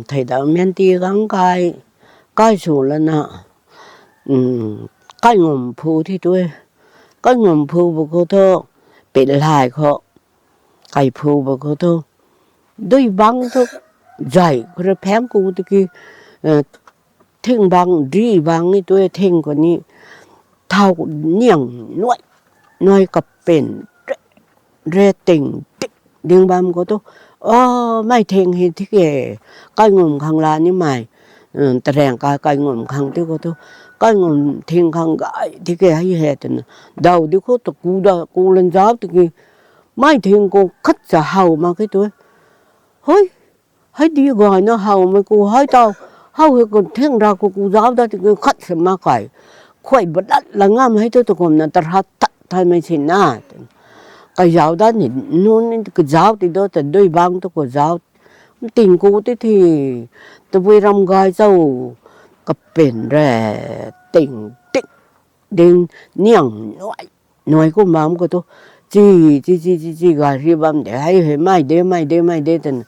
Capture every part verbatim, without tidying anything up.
Thei da mianti gang kai, kai sw lana, kai ngum phu thi tu e. Kai ngum phu bu khou thu, pet lai khou, kai phu bu khou thu, dui bang thu, zay khou rui phang ku tiki, thing bang, di bang ni tu e thing khou ni, thau niang nuai, nuai kapen, re ting, tik, ding bam khou tu, o, mei thing hei thik e, kai ngum khang la ni mei, tarang ka kai ngum khang ti khou tu, kai ngum thing khang gay thik e hei he twna, daw di khou tu ku da, ku lan zauc tiki, mei thing khou khat sa how mak khe tu e. Hei, hei di gayna howmei khou, hei tau, how hei khou thing ra khou ku zauc da tiki khat sa mak kai. Khuay badat la ngam hei tu tu kumna tarhat that thaymei sin na. Kai zauc da ni, nunc ni kazauc ti do ta dui bang tu khou zauc. Ting ku ti thi, tabui ram gay chau, kapen re, ting, tik, ding, niang, nuai, nuai kum bam khou tu, chi, chi, chi, chi, chi, gari bam de, hei, hei, mei de, mei de, mei de, twna.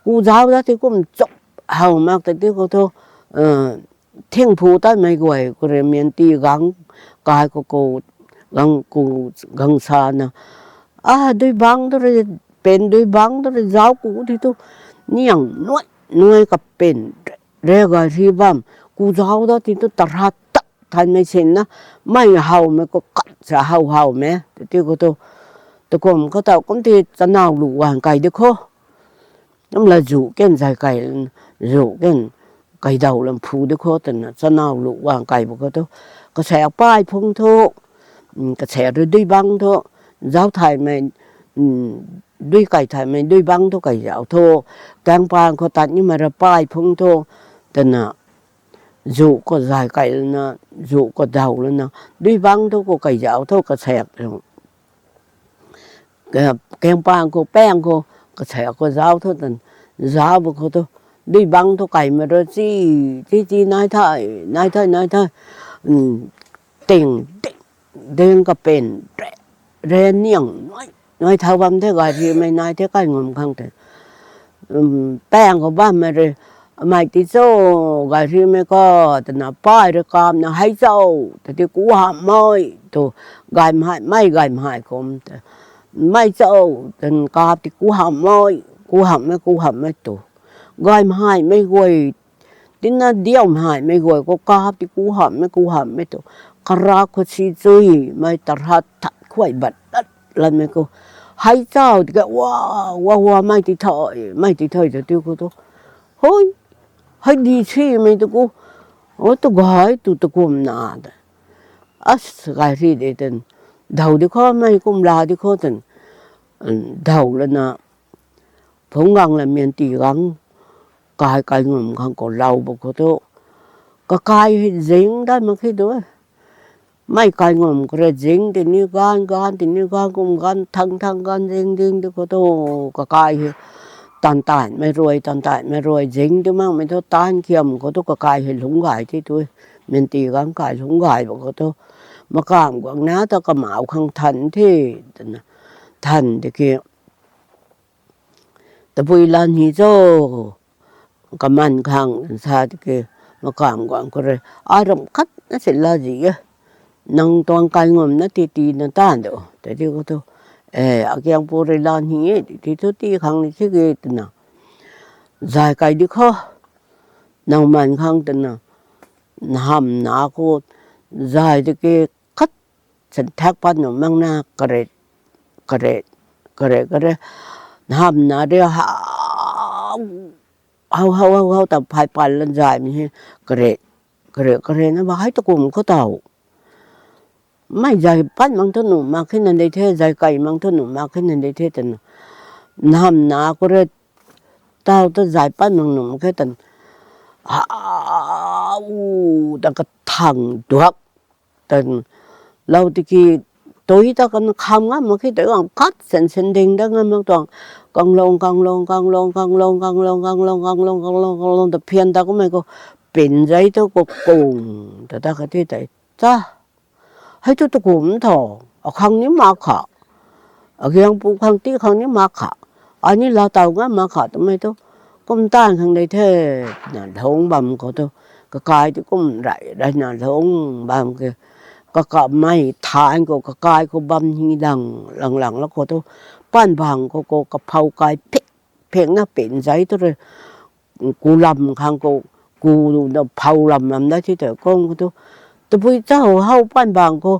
Ku zauc da ti kum chop, how mak ta ti khou tu, thing phu tatmei guay, khou rui mianti gang, kai khou khou, gang ku, gang sa na. A, dui bang tu rui, pen dui bang tu rui zauc ku ti tu, niang, nuai, nuai kapen, re gari bam, ku zauc da ti tu tarhat that thaymei sin na, mei howmei khou khat sa how howmei, ti khou tu, tu kum khou tau kum ti chanaw lu guang kai di khou. Kum la zu ken zay kai, zu ken kai daw lam phu di khou twna chanaw lu guang kai bu khou tu, kasaek pai phung thu, kasaek rui dui bang thu, zauc thaymei, dui kai thaymei, dui bang thu kai zauc thu, kaeng pang khou tat nimei ra pai phung thu, twna, zu khou zay kai lana, zu khou daw lana, dui bang thu khou kai zauc thu kasaek kaeng pang khou, paeng khou, kasaek khou zauc thu tan, zauc bu khou tu, dui bang thu kaimei ru chi, chi, chi, nai thai, nai thai, nai thai, ting, ting, ding kapen, re, re niang, nuai, nuai thau bam the gari mei nai the kai ngum khang the. Paeng khou bammei rui, mei ti cho, gari mei khou, twna pai rui kapna hei cho, ta ti ku hamhmei tu, gay mhai, mei gay mhai kum ta, mei cho, twna kap ti ku hamhmei, ku hamhmei, ku hamhmei tu, gay mhaimei guay, tina diau mhaimei guay khou kap ti ku hamhmei, ku hamhmei tu, kara khou si chui, mei tarhat that khuay bat lat latmei khou, hei cho ti ka, wa, wa, wa, mei ti thai, mei ti thai ta ti khou tu, hei, hei di simei tu khou, o tu gay tu tu kumna ta, as gari de tan, daw di khou mei kum la di khou tan, daw lana, phungc gang la mianti gang, kai kai ngum khang khou lou bu khou tu, kakai hei zing dat mak khe tu e. Mei kai ngum khou rui zing tini ganv, ganv tini ganv, kum ganv thang thang ganv zing ding di khou tu, kakai hei, tan tanmei rui, tan tanmei rui zing di makmei thu taanv khiam khou tu kakai hei lungc gay the tu, mianti gang kai lungc gay bu khou tu, makamv guangna ta kamau khang than the, twna, than tiki, tabui lan hi cho, kaman khang sa tiki, makamv guang khou rui, ai ram khatna si la zi e, nang tuang kai ngumna ti tina tan do, ta ti khou tu, e, akiangpu rui lan hi e, ti thu ti khang ni si ge twna, zay kai di khou, nang man khang twna, nhamna khou, zay tiki, khat, san thak pat nu makna kare, kare, kare, kare, nhamna rui how, how, how, how, how ta phay pat lan zaymei he, kare, kare, kare na ba hei tu kum khou tau. Mei zay pat mang thu nuh mak khe na de the, zay kai mang thu nuh mak khe na de the twna, nhamna khou rui, tau ta zay pat mang nuh mak khe tan, ha, u, ta kathang duak, tan, lou tiki, tui ta kan kham ngam mak khe, tui gang khat sen sen ding dat ngam mak tuang, kanglong, kanglong, kanglong, kanglong, kanglong, kanglong, kanglong, kanglong, ta phian ta kummei khou, pin zay tu khou kung, ta ta kha ti tei, ta, hei tu tu kum tho, akhang ni mak kha, agiangpu khang ti khang ni mak kha, ai ni la taw ngam mak kha twmei tu, kum taanv khang dei the, twna lungc bam khou thu, kakai ti kum rey reyna lungc bam ke, kakamei thaanc khou kakai khou bam ni lang lang lang la khou thu, paan bang khou khou kaphow kai phik phikna pin zai tu rui, ku lam khang khou, ku na phow lam lam da thi tei kung khou thu, tabui chau how paan bang khou,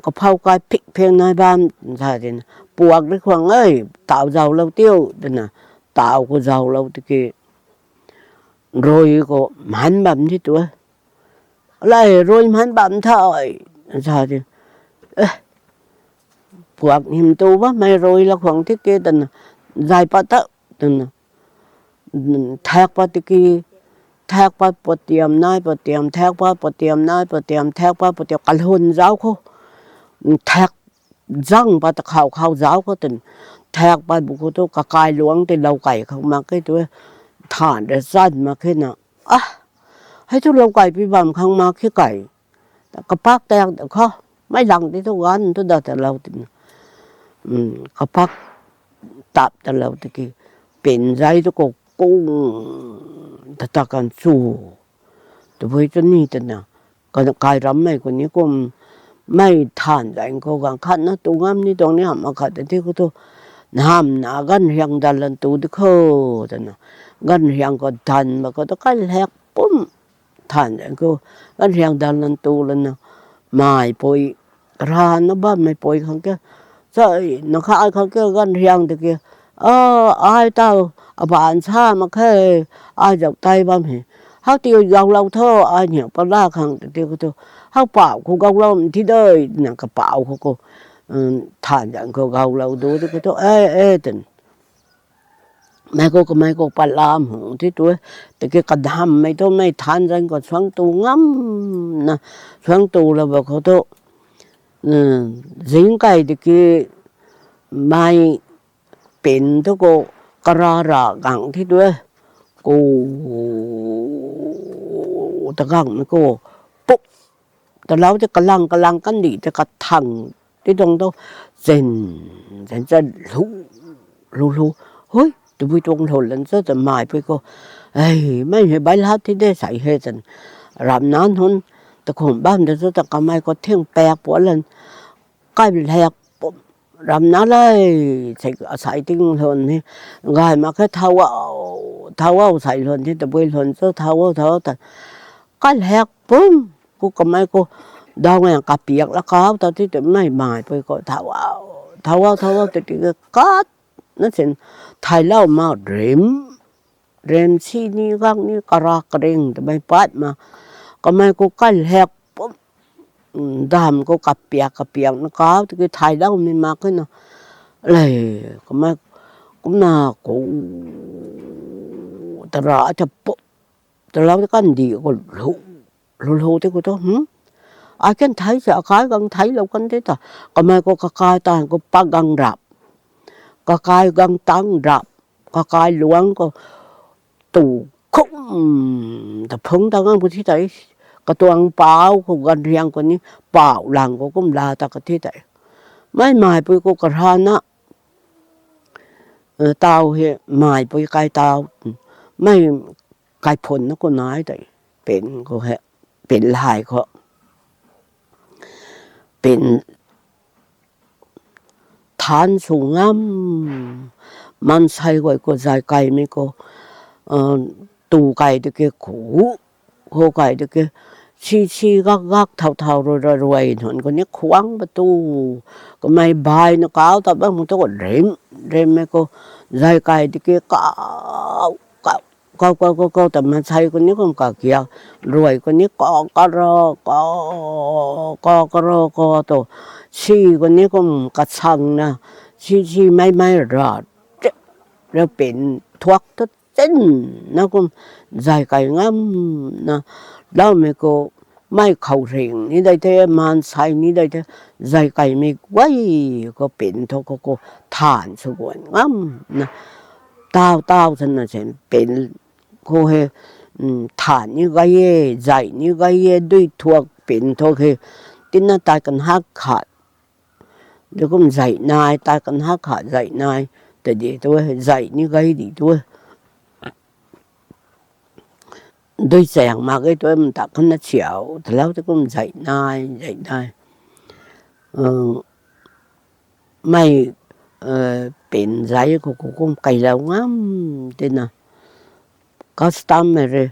kaphow kai phik phik nai bam, sa tina, puak rui khwang e, taw zauclou tiu, twna, taw khou zauclou tiki, rui khou mhan bam thi tu e. Lay rui mhan bam the, sa ti, puak hym tu bammei rui la khwang thi ke, twna, zay pat ta, twna, thak pat tiki, thak pat patiam nai patiam, thak pat patiam nai patiam, thak pat patiam kalhun zauc khou, thak zang pat ta khou khou zauc khou twna, thak pat bu khou thu kakai luangc tei lou kai khang mak ke tu, thaanc rui chan mak khe na, a, hei thu lou kai pi bam khang mak khe kai, kapak tak khou, mei lang ti thu ganv thu da talou twna, kapak tap talou tiki, pin zai tu khou kung, ta ta kan chu, tabui tu ni twna, kai rammei khou ni kum, mei thaanc zang khou ganv khatna tu ngam ni tuang ni hamh akhat ta ti khou thu, nhamna ganv riang dat lan tu di kho, twna, ganv riang khou dan ba khou tu kailak pum, thaanc zang khou, ganv riang dat lan tu lana, maipui, karana bammei pui khang ke, sa, na kha ai khang ke ganv riang tiki, a, ai taw, aban sa mak khe, ai zauc tei bam he, how ti zauclou tho, ai niw pala khang ti khou thu, how pauh khou gauclou ti de, na kapauh khou khou, thaanc zang khou gauclou du ti khou thu, e, e, twna, mei khou kamei khou palam hung ti tu, tiki kadhammei thu mei thaanc zang khou suang tu ngamna, suang tu lou ba khou thu, zing kai tiki, mei pin thu khou, kara ra gang ti tu, ku, ta gangmei khou, puk, talou ti kalang kalang kandih tei kathang, ti tuang thu, zen, zen cha, lu, lu, lu, hui, tabui tuang lhun lan cho ta maipui khou, e, mei hei bai lat ti de sei he twna, ramna nunc, ta khum bam ta cho ta kamei khou thing pak puat lan, kailak pum, ramna le, sei, sei ting lhun he, gay mak khe thau, thau sei lhun he, tabui lhun cho thau, thau ta, kailak pum, ku kamei khou, daw ngang kapiak la kau ta ti twmei maipui khou, thau, thau, thau, ta ti kat, na sin, thaylou ma rim, rim si ni gak ni kara karing twmei pat ma, kamei khou kailak pum, dam khou kapiak kapiakna kau tiki thaylou mei mak khe na, le, kamei, kumna khou, tara ta pum, talou ti kandih khou, lu, lu, lu ti khou thu, ai kan thei se, akai gang theilou kan te ta, kamei khou kakai taanv khou pak gang rap, kakai gang tang rap, kakai luangc khou, tu, khum, ta phungc ta ngam khou ti tei, katuang pauh khou ganv riang khou ni, pauh lang khou kum la ta ka ti tei, mei maipui khou karana, taw he, maipui kai taw, mei kaiphunna khou nai tei, pin khou he, pin lay khou, pin thaanc sw ngam, maansei guay khou zay kaimei khou, tu kai tiki khu, khou kai tiki, si si gak gak thau thau rui rui rui nunc khou ni khwang pa tu, kamei baina kau ta bam tu khou rim, rimmei khou, zay kai tiki kau, kau, kau, kau, kau, kau ta maansei khou ni kum kakiak, rui khou ni kau karo, kau, kau karo, kau tu, si khou ni kum kasangna, si si mei mei ra, rau pin thuak tu chin, na kum zay kai ngamna, loumei khou, mei khou ring ni dei the, maansei ni dei the, zay kaimei guay khou pin thu khou khou thaanc sw guan ngamna, taw taw sana sen pin khou he, thaanc ni gay e, zay ni gay e, dui thuak pin thu he, tina tai kan hak khat, de kum zay nai, tai kan hak khat zay nai, ta di tu, zay ni gay di tu, dui chaeng mak ge tu, mta khana chiau talou te kum zai nai zai nai. Mei pen zai khou khou kum kailou ngam tina, customary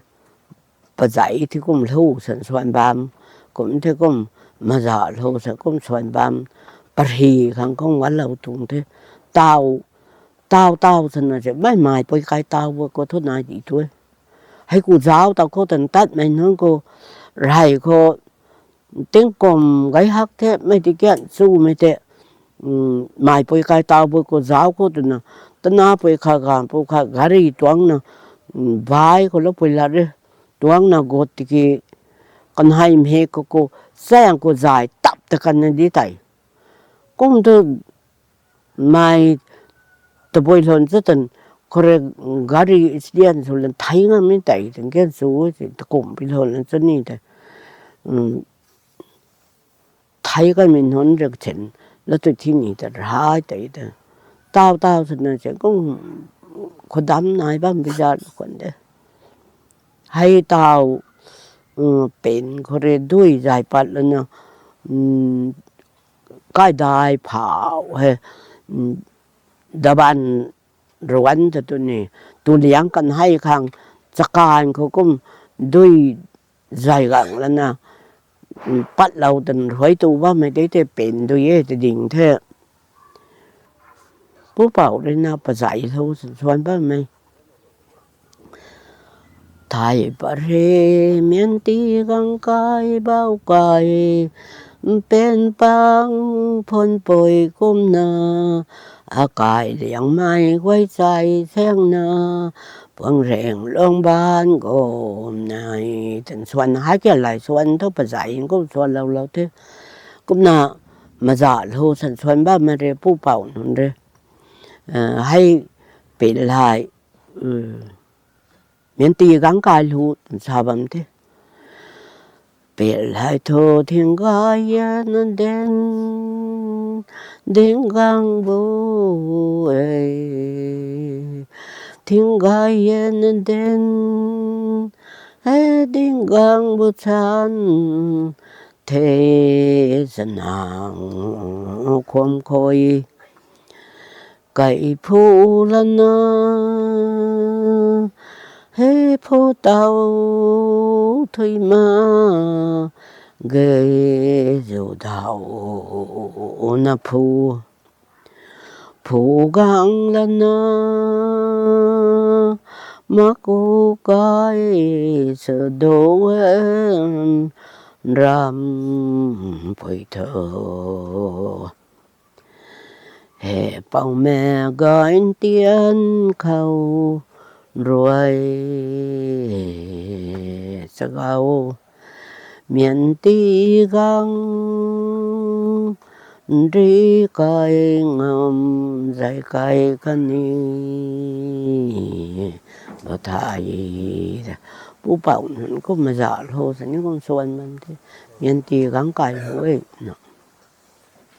pazai the kum lou san suan bam, kum the kum maza lou san kum suan bam, parhi khang kum galou tuang the. Tau tau tau sana se mei mai pui kai tau bu khou thu nai di tu. Hei ku zau tau khou tan tat mei nunc khou, rei khou tingkum gay hak the mei ti kian chu mei te, mai pui kai tau bu khou zau khou twna, tana pui kha gan pu kha gari tuangna, bai khou lou pui lat re, tuangna got tiki, kanhei mhe khou khou, chaeng khou zai tap ta kan na di tei. Kum tu mei tabui lon chu tan, khou rui gari accident sw lan thei ngam mi tei tan kian chu, takum pi lon lan chu ni tei. Thei kanmei nunc rui chen, la tu thi ni ta rai tei ta. Tau tau sana se kum khou dam nai bam bi zat khwan de. Hei tau pen khou rui dui zai pat lana, kaidai phau he, daban ruan ta tu ni, tu liang kanhei khang, chakan khou kum dui zai gang lana, pat lou tan rui tu bammei tei tei pen dui e ta ding the. Pupouc rui na pazai lou san suan bammei. Thai pat re, mianti gang kai bau kai, mpen pang phun pui kumna, akai liangmei guay chai saengna, puang reng luang ban gum nai, tan suan hei kia lai suan thu pazai kum suan lou lou the. Kumna maza lou san suan bammei re pupouc nunc re. Hei pil hei, mianti gang kai lou twna sa bam the. Pil hei thu thing gay e na den, ding gang bu e. Thing gay e na den, e ding gang bu chan, the sanang khum khoi. Kai phu lana, he phu tau thui ma, ge zu dau na phu. Phu gang lana, maku kai sa do en ram pui tho. He pou me gain tian khou rui chagau, mianti gang ri kai ngam zai kai kani ba thai. Pupouc nunc kum maza lou sani kum suan bam the, mianti gang kai lou e na.